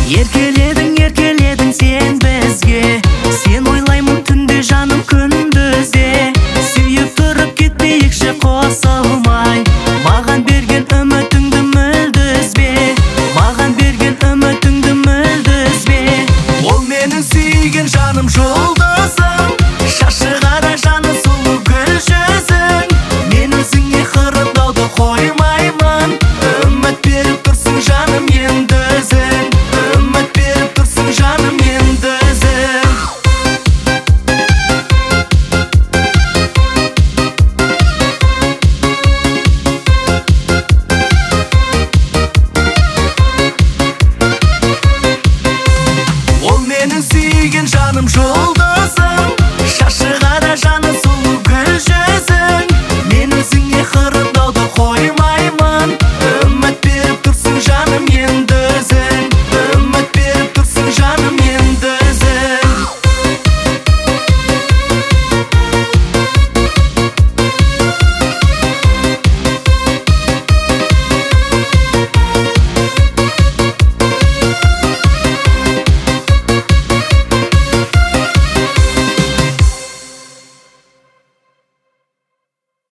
Еркеледің, еркеледің сен бізге. Сен ойлаймын түнде жаным күндізде. Сүйіп тұрып кетпейікші қосылмай. Маған берген үмітіңді мүлде үзбе. Маған берген үмітіңді мүлде үзбе. Ол менің сүйген жаным жұлдызым, шашы қара жаны сұлу гүл жүзің. Мен өзіңе қырындауды қоймаймын, үміт беріп тұрсың жаным енді.